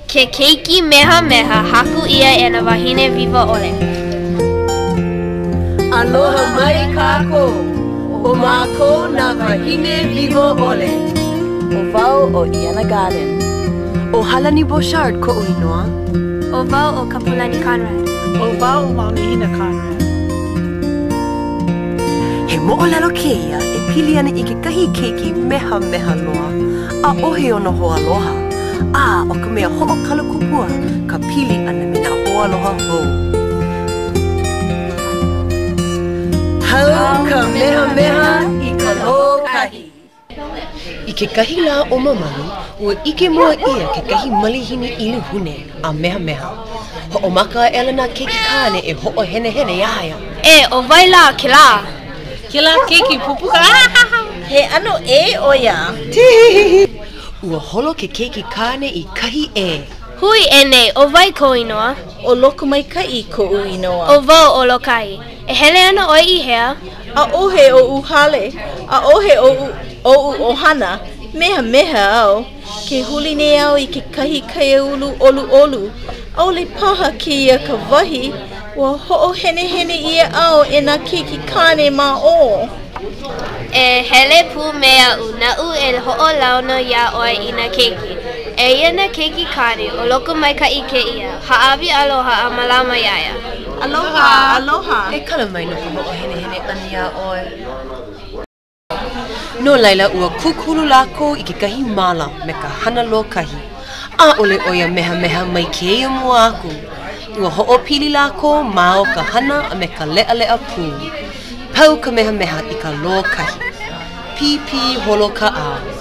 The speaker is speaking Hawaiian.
Ke Keiki Mehameha, haku ʻia e nā wāhine wiwo ʻole. Aloha mai kākou. ʻO mākou nā wāhine wiwo ʻole. ʻO wau ʻo Iana Garden. ʻO Halani Bouchard koʻu inoa. ʻO wau ʻo Kapulani Conrad. ʻO wau ʻo Maunahina Conrad. He moʻolelo kēia e pili ana i kekahi keiki mehameha loa, ʻaʻohe ona hoaaloha, a ʻo ka mea hoʻokalakupua ka pili ʻana me nā hoaaloha hou. Pau ka mehameha i ka lōkahi. I kekahi lā o Mamalu, ua ʻike mua ʻia kekahi malihini ʻilihune a mehameha. Hoʻomaka aʻela nā keiki kāne e hoʻohenehene iā ia. E, ʻo wai lā kēlā? Kēlā keiki pupuka. He ʻano ʻē ʻo ia. Tihihihi! Ua holo ke keiki kāne i kahi ʻē. Hui e nei, ʻo wai kou inoa? ʻO Lokomaikaʻi koʻu inoa. ʻO wau ʻo Lōkahi. E hele ana ʻoe i hea? ʻAʻohe oʻu hale, ʻaʻohe oʻu, oʻu ʻohana. Mehameha au. Ke huli nei au i kekahi kaiāulu ʻoluʻolu. ʻAʻole paha kēia ka wahi. Ua hoʻohenehene ʻia au e nā keiki kāne ma ʻō. E hele pū me aʻu, naʻu e hoʻolauna iā ʻoe i nā keiki. Eia nā keiki kāne, ʻo Lokomaikaʻi kēia. Hāʻawi aloha a mālama iā ia. Aloha, aloha. E kala mai no ka hoʻohenehene ʻana iā ʻoe. No laila, ua kūkulu lākou i kekahi māla me ka hana lōkahi. ʻAʻole ʻo ia mehameha mai kēia mua aku. Ua hoʻopili lākou ma o ka hana a me ka leʻaleʻa pū. Pau ka mehameha i ka lōkahi. Pīpī holo ka ao.